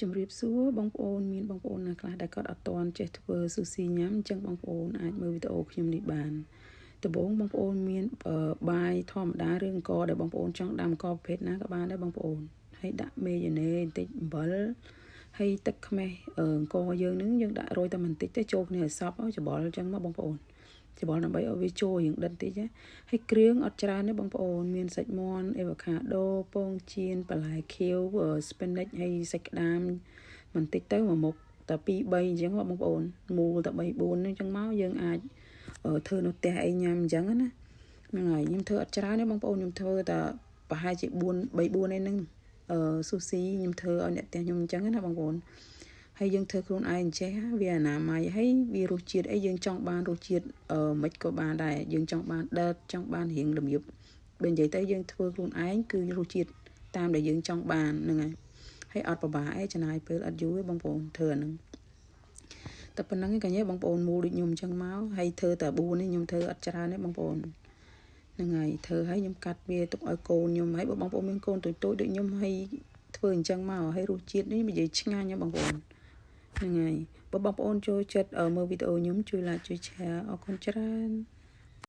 ជំរាបសួរបងប្អូនមានបងប្អូនណាខ្លះដែលគាត់អត់ទាន់ចេះធ្វើស៊ូស៊ីញ៉ាំអញ្ចឹងបងប្អូនអាចមើលវីដេអូខ្ញុំនេះបានដំបូងបងប្អូនមានបាយធម្មតាឬអង្ករដែលបងប្អូនចង់ដាំអង្ករប្រភេទណាក៏បានដែរបងប្អូនហើយដាក់មេយ៉ូណេបន្តិចអំបិលហើយទឹកខ្មេះអង្ករយើងនឹងយើងដាក់រោយតែបន្តិចទេចូលគ្នាឲ្យសព្វច្បល់អញ្ចឹងមកបងប្អូនច្បល់ដើម្បីឲ្យវាចូលរៀងដិតតិចណាហើយគ្រឿងអត់ច្រើនទេបងប្អូនមានសាច់មាន់អេវ៉ាកាដូពងចៀនបន្លែខៀវ spinach ហើយសាច់ក្តាមបន្តិចទៅមួយមុខតែ2 3អញ្ចឹងបងប្អូនមូលតែ3 4អញ្ចឹងមកយើងអាចធ្វើនៅផ្ទះអីញ៉ាំអញ្ចឹងណាហ្នឹងហើយខ្ញុំធ្វើអត់ច្រើនទេបងប្អូនខ្ញុំធ្វើតែប្រហែលជា4 3 4អីហ្នឹងអឺស៊ូស៊ីខ្ញុំធ្វើឲ្យអ្នកផ្ទះខ្ញុំអញ្ចឹងណាបងប្អូនហើយយើងធ្វើខ្លួនឯងអញ្ចេះវាអនាម័យហើយវារសជាតិអីយើងចង់បានរសជាតិអឺមិនក៏បានដែរយើងចង់បានដិតចង់បានរៀងរបៀបបើនិយាយទៅយើងធ្វើខ្លួនឯងគឺរសជាតិតាមដែលយើងចង់បានហ្នឹងហើយហើយអត់ពិបាកអីចំណាយពេលអត់យូរទេបងប្អូនធ្វើអាហ្នឹងតែប៉ុណ្្នឹងឯងកញ្ញាបងប្អូនមូលដូចខ្ញុំអញ្ចឹងមកហើយធ្វើតែ4នេះខ្ញុំធ្វើអត់ច្រើនទេបងប្អូនហ្នឹងហើយធ្វើឲ្យខ្ញុំកាត់វាទុកឲ្យកូនខ្ញុំហើយបើបងប្អូនមានកូនតូចតូចដូចខ្ញុំហើយធ្វើអញ្ចឹងមកហើយរសជាតិនេះនិយាយឆ្ងាញ់ណាបងប្អូនហ្នឹងហើយបើបងប្អូនចូលចិត្តមើលវីដេអូខ្ញុំជួយ like ជួយ share អរគុណច្រើន។